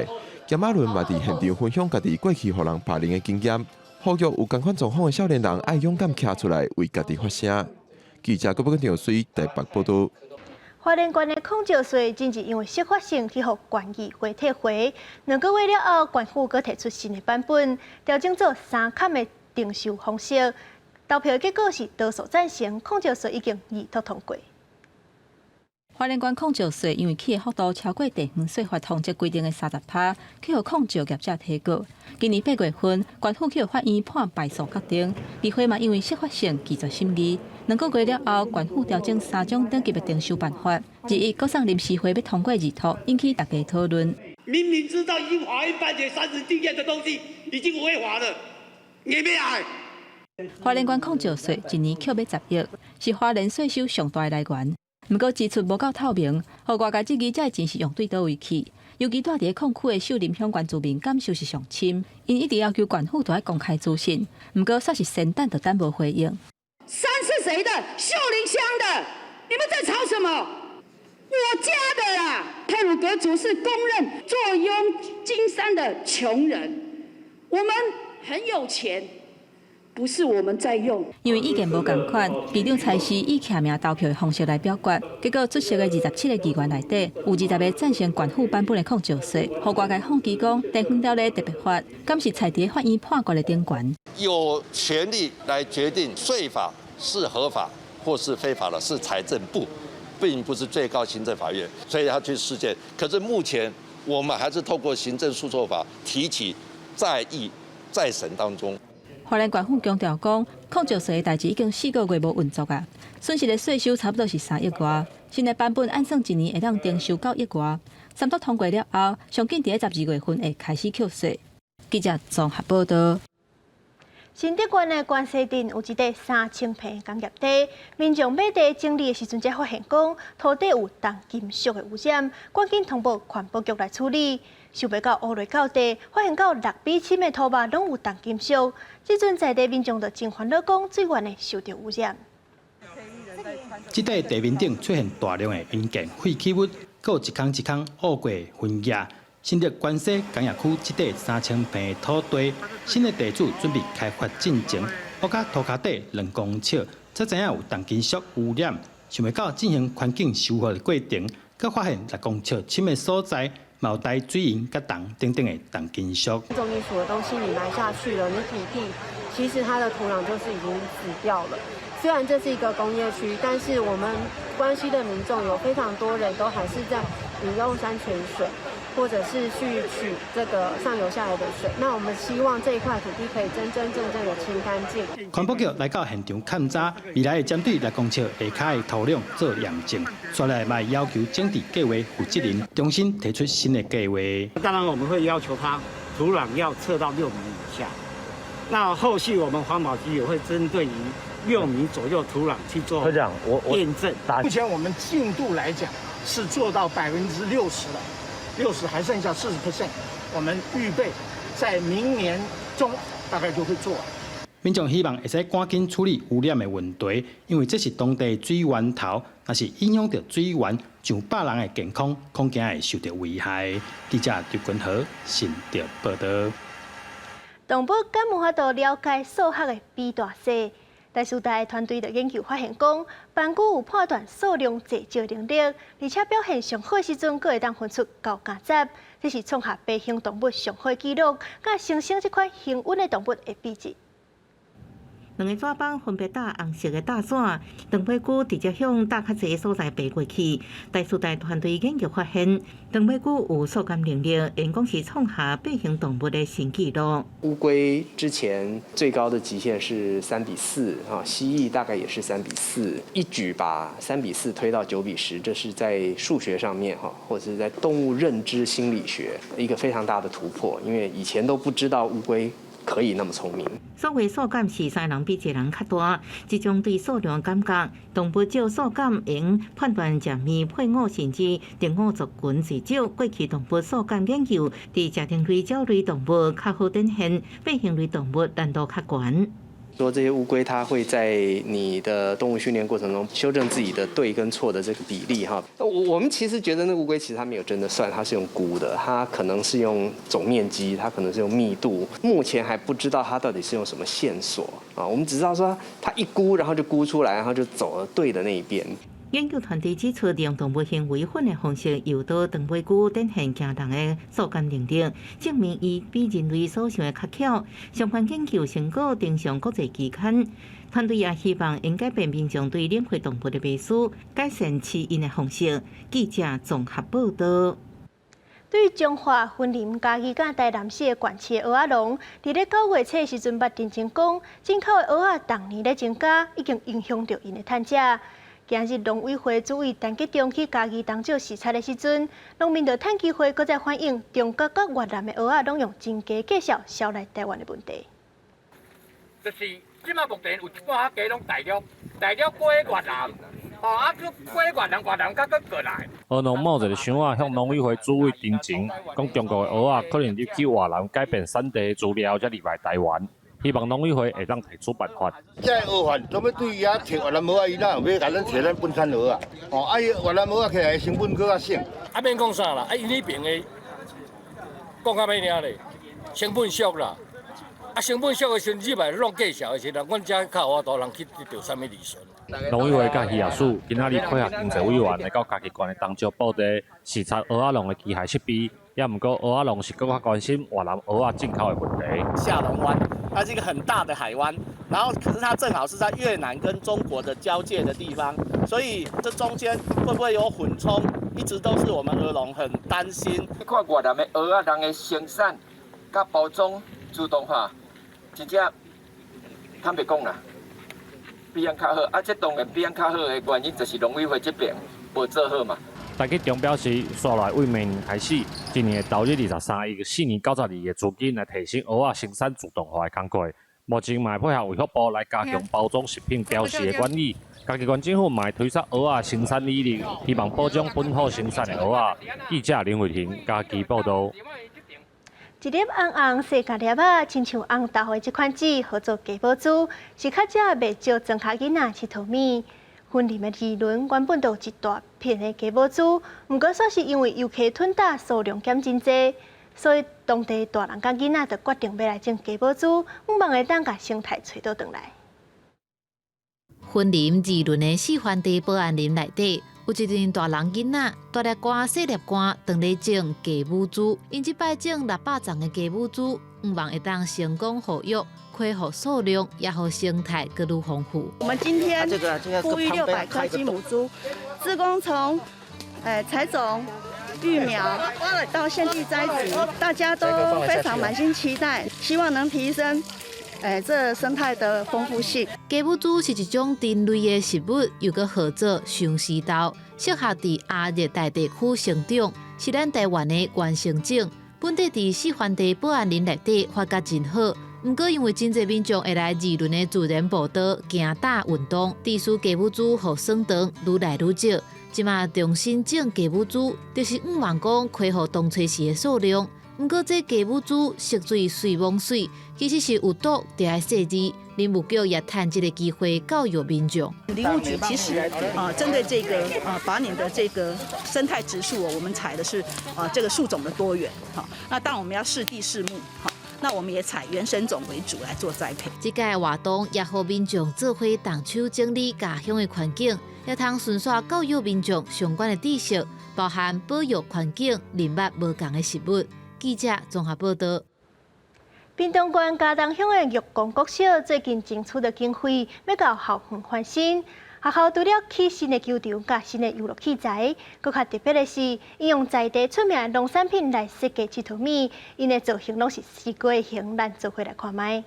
炎亞綸嘛佇現場分享家己過去予人霸凌的經驗，呼籲有仝款狀況的少年人愛勇敢徛出來為家己發聲。記者郭北長水台北報導。花蓮縣的礦石稅近日因為適法性去予縣議會撤回，2個月了後，縣府閣提出新的版本，調整做三崁的徵收方式。投票結果是多數贊成，礦石稅已經二讀通過。花蓮縣礦石稅因為起的幅度超過地方稅法通則規定的30%，去予礦石業者提告。今年8月份，縣府去予法院判敗訴確定，議會嘛因為適法性拒絕審議。2個月了後，縣府調整三種等級的徵收辦法，日一閣送臨時會欲通過二讀，引起大家討論。明明知道已經法院判決30定讞的東西已經違法了，你欲愛？花蓮縣礦石稅一年扣欲10億，是花蓮稅收上大的來源。毋過支出無夠透明，予外界質疑這錢是用對佗位去。尤其蹛佇咧礦區的秀林鄉原住民感受是上深，𪜶一直要求縣府著愛公開資訊，毋過煞是先等就等無回應。山是誰的？秀林鄉的，你們在吵什麼？我家的啦！太魯閣族是公認坐擁金山的窮人，我們很有錢。不是我們在用，因為意見無仝款，議長差事以記名投票的方式來表決，結果出席的27個議員內底，有20個贊成縣府版本的礦石稅，予外界諷刺講，地方條例特別法，敢是踩佇法院判決的頂懸。有權力來決定稅法是合法或是非法的，是財政部，並不是最高行政法院，所以他去釋憲。可是目前我們還是透過行政訴訟法提起再議再審當中。花蓮縣府強調講，礦石稅的代誌已經4個月無運作啊，損失的稅收差不多是3億外。新的版本按算一年會當徵收9億外。三讀通過了後，上緊佇咧12月份會開始扣稅。記者綜合報道。新竹縣的關西鎮有一塊3000坪工業地，民眾買地整理的時陣才發現講土地有重金屬的污染，趕緊通報環保局來處理。想袂到挖落到地，發現到6米深的土肉攏有重金屬。這陣在地民眾就真煩惱，講水源會受著污染。這塊地面頂出現大量的鹽鹼廢棄物，閣有一空一空烏過痕跡。新竹關西工業區這塊3000坪土地，新的地主準備開發進前，挖到塗跤底2公尺，才知影有重金屬污染。想袂到進行環境修復的過程，閣發現6公尺深的所在，嘛有帶水銀、佮銅等等的重金屬。重金屬的東西你埋下去了，你土地其實它的土壤就是已經死掉了。雖然這是一個工業區，但是我們關西的民眾有非常多人都還是在飲用山泉水，或者是去取這個上游下來的水。那我們希望這一塊土地可以真真正正的清乾淨。環保局來到現場勘查，未來會針對6公尺下跤的土壤做驗證，煞來嘛要求整治計劃負責人重新提出新的計劃。當然我們會要求他土壤要測到6米以下。那後續我們環保局也會針對於6米左右土壤去做驗證。目前我們進度來講是做到60%了，六十還剩下40%，我們預備在明年中大概就會做完。民眾希望會使趕緊處理污染的問題，因為這是當地水源頭，若是影響著水源，上百人的健康恐驚會受著危害。記者劉君豪新竹報導。動物敢有法度了解數學的比大細？台師大團隊的研究發現，講斑龜有判斷數量濟少能力，而且表現上好的時陣，閣會當分出9加10，這是創下爬行動物上好的紀錄，佮猩猩這款幸運的動物會比一。兩个紙板分別搭紅色的搭線，長尾龜直接向搭較濟所在爬過去。台師大團隊研究發現，長尾龜有數感能力，𪜶講是創下爬行動物的新紀錄。烏龜之前最高的極限是3比4啊，蜥蜴大概也是三比四，一舉把3比4推到9比10，這是在數學上面哈，或者是在動物認知心理學一個非常大的突破，因為以前都不知道烏龜可以那麼聰明。所謂數感是三人比一人較大，這種對數量感覺，動物藉數感會用判斷食物配偶，甚至定偶族群濟少。過去動物數感研究，佇食蟲類、鳥類動物較好展現，爬行類動物難度較懸。說這些烏龜，它會在你的動物訓練過程中修正自己的對跟錯的這個比例哈。我們其實覺得那烏龜其實它沒有真的算，它是用估的，它可能是用總面積，它可能是用密度，目前還不知道它到底是用什麼線索啊。我們只知道說它一估，然後就估出來，然後就走了對的那一邊。研究團隊指出，利用動物行為訓練方式，誘導長尾龜展現驚人的數感能力，證明伊比人類所想的較巧。相關研究成果登上國際期刊。團隊也希望能改變民眾對冷血動物的迷思，改善飼養的方式。記者綜合報導。對彰化、雲林、嘉義佮台南市的縣市蚵仔農，佇咧9月初的時陣，捌認證講，進口的蚵仔逐年咧增加，已經影響著𪜶的趁食。今日農委會主委陳吉仲去嘉義東石視察的時陣，農民就趁機會閣再反映中國佮越南的蚵仔攏用真低價數銷來台灣的問題。就是這馬目前有一半仔雞攏大陸，大陸過越南，吼啊，閣過越南，越南閣閣過來。蚵農冒一个箱仔向農委會主委陳情，講中國的蚵仔可能入去越南改變產地資料，才入來台灣。希望農委會會當提出辦法。這个蚵販都欲對伊遐提越南蚵仔，伊哪有欲共咱提咱本產蚵仔？哦，啊，伊越南蚵仔起來成本閣較省。啊，免講啥啦，啊，𪜶彼爿的講較欲爾咧，成本俗啦。啊，成本俗的時陣，入來攏價數的時陣，阮遮較有法度人去得著啥物利潤。農委會佮漁業署今仔日配合經濟委員來到嘉義縣的東石埔地視察蚵仔農的機械設備，也毋過蚵仔農是閣較關心越南蚵仔進口的問題。下龍灣，它是一個很大的海灣，然後可是它正好是在越南跟中國的交界的地方，所以這中間會不會有混充，一直都是我們蚵農很擔心。你看越南的蚵仔，人的生產佮包裝自動化，真正坦白講啦，比咱較好。啊，這當然比咱較好的原因，就是農委會這邊無做好嘛。陳吉仲表示，紲落來對明年開始，一年會投入23億4年92的資金來提升蚵仔生產自動化的工課。目前嘛會配合衛福部來加強包裝食品標示的管理。嘉義縣政府嘛會推捒蚵仔生產理念，希望保障本土生產的蚵仔。記者林慧婷嘉義報導。一粒紅紅細甲粒仔，親像紅豆的這款籽，號做雞母珠，是較早袂少莊跤囡仔𨑨迌物。雲林的二崙原本就有一大片的雞母珠，毋過煞是因為遊客吞打數量減真濟，所以當地大人佮囡仔就決定欲來種雞母珠，向望會當共生態揣倒轉來。雲林二崙的示範地保安林內底，有一陣大人囡仔，大粒瓜、細粒瓜，當咧種雞母珠。𪜶這擺種600叢的雞母珠，向望會當成功復育，恢復數量，也予生態閣愈豐富。我們今天復育600顆雞母珠，志工從採種、育苗到現地栽植，大家都非常滿心期待，希望能提升這生態的豐富性。雞母珠是一種根類的植物，又閣號做相思豆，適合佇亞熱帶地區生長，是咱台灣的原生種。本地佇示範地保安林內底發育真好，毋過因為真濟民眾會來二崙的自然步道行踏運動，致使雞母珠予損斷愈來愈少。這馬重新種雞母珠，就是向望講恢復當初時的數量。毋過這雞母珠色水水摸媠，其實是有毒，著愛細膩。林務局也趁這个機會教育民眾。林務局其實啊，針對這個啊，把你的這個生態植樹，我們採的是啊這個樹種的多元。好，那當然我們要適地適木。好，那我們也採原生種為主來做栽培。這屆活動也予民眾做伙動手整理家鄉的環境，也通順紲教育民眾相關的知識，包含保育環境、認捌無仝的植物。記者綜合報導。屏東縣佳冬鄉的玉岡國小最近爭取著經費，欲共校園翻新。學校除了起新的球場佮新的遊樂器材，閣較特別的是，𪜶用在地出名的農產品來設計𨑨迌物，𪜶的造型攏是西瓜的形，咱做伙來看覓。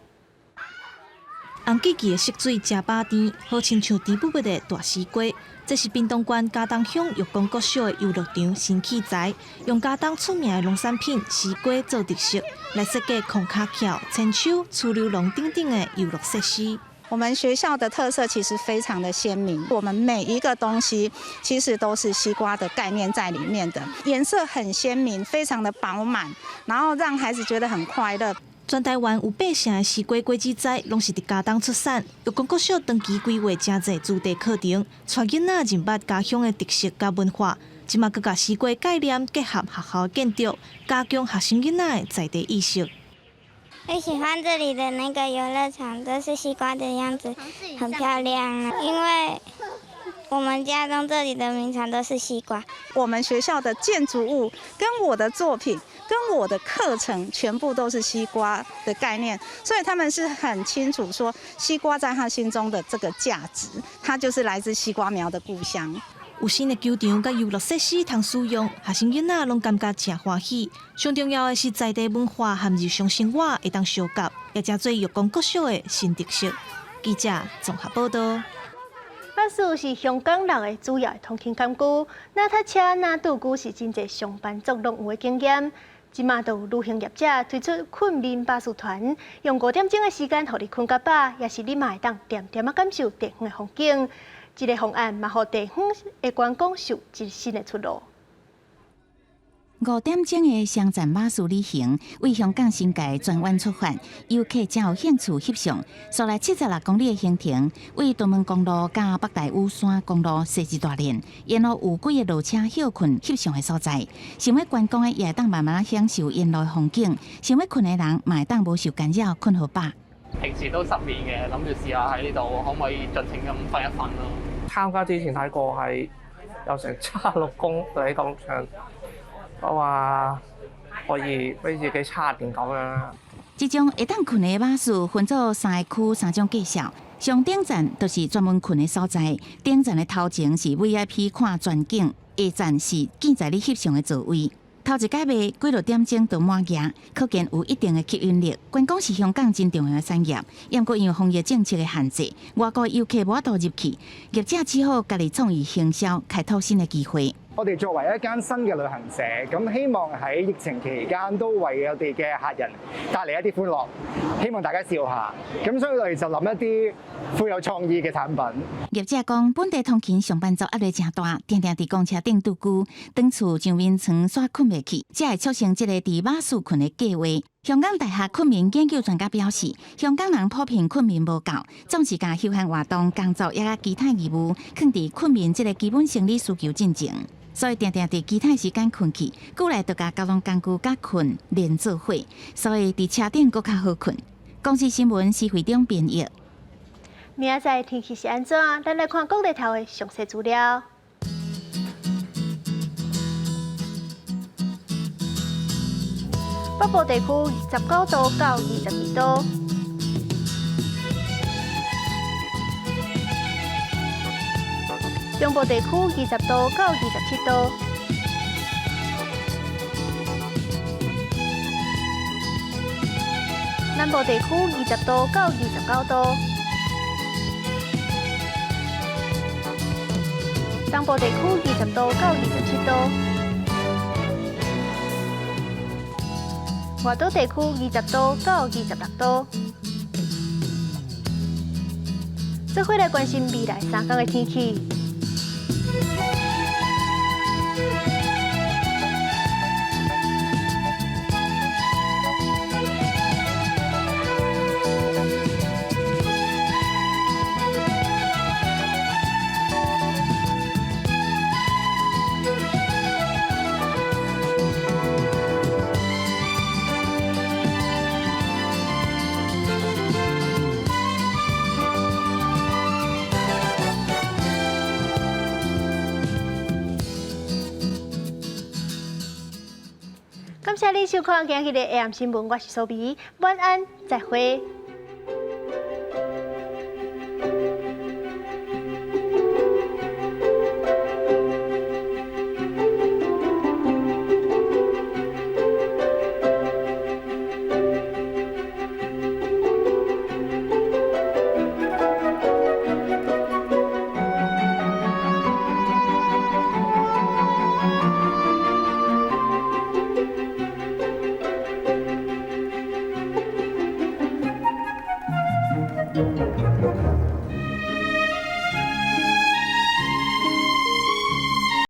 紅記記的色水誠飽甜，好親像甜滗滗的大西瓜。這是屏東縣佳冬鄉玉岡國小的遊樂場新器材，用佳冬出名的農產品西瓜做特色，來設計空跤橋、千秋、儲溜廊等等的遊樂設施。我們學校的特色其實非常的鮮明，我們每一個東西其實都是西瓜的概念在裡面的，顏色很鮮明，非常的飽滿，然後讓孩子覺得很快樂。全台灣有8成的西瓜果子栽攏是佇佳冬出產。玉岡國小長期規劃誠濟主題課程，帶囡仔認捌家鄉的特色佮文化。這馬閣共西瓜概念結合學校建築，加強學生囡仔的在地意識。我喜歡這裡的那個遊樂場，都是西瓜的樣子，很漂亮。因為我們佳冬這裡的名產都是西瓜。我們學校的建築物跟我的作品跟我的課程全部都是西瓜的概念，所以他們是很清楚說西瓜在他心中的這個價值，它就是來自西瓜苗的故鄉。有新的球場佮遊樂設施通使用，學生囡仔攏感覺誠歡喜。上重要的是在地文化和日常生活會當相結，也成做玉岡國小的新特色。記者綜合報導。我巴士是香港人的主要通勤工具，若塞車、若堵車是真濟上班族攏有的經驗。這馬就有旅行業者推出睏眠巴士團，用5點鐘的時間，予你睏較飽，也是你嘛會當恬恬仔感受地方的風景。這个方案嘛，予地方的觀光受一新的出路。 5點鐘的雙層巴士旅行，為香港新界荃灣出發，遊客真有興趣翕相。紲來76公里的行程，為屯門公路佮北大嶼山公路設置大連，沿路有幾个落車歇睏翕相的所在。想欲觀光的也會當慢慢享受沿路的風景，想欲睏的人嘛會當無受干擾睏予飽。平時都失眠嘅，諗住試下喺呢度可唔可以盡情咁瞓一瞓咯。參加之前睇過係有成76公里咁長。我話可以俾自己叉電咁樣啦。這種會當睏的巴士分做三個區、三種介紹。上頂層就是專門睏的所在，頂層的頭前是 VIP 看全景，下層是記載你翕相的座位。頭一擺賣幾落點鐘就滿額，可見有一定的吸引力。觀光是香港真重要的產業，毋過因為防疫政策的限制，外國遊客無法度入去，業者只好家己創意行銷，開拓新的機會。我哋作為一間新嘅旅行社，咁希望喺疫情期間都為我哋嘅客人帶嚟一啲歡樂，希望大家笑下。咁所以我哋就諗一啲富有創意嘅產品。業者講，本地通勤上班族壓力誠大，定定佇公車頂拄久，轉厝上眠床煞睏袂去，才會促成這个佇巴士睏的計劃。香港大學睏眠研究專家表示，香港人普遍睏眠無夠，總是共休閒活動、工作抑佮其他義務，囥佇睏眠這个基本生理需求進前，所以定定佇其他時間睏去，久來就共交通工具佮睏連做伙，所以佇車頂閣較好睏。公視新聞施惠中編譯。明仔載天氣是按怎？咱來看國內頭的詳細資料。北部地區19度到22度，中部地區20度到27度，南部地區20度到29度，東部地區20度到27度。外島地區20度到26度。做伙來關心未來3天的天氣。感謝你收看今日的 AM 新聞，我是蘇美，晚安，再會。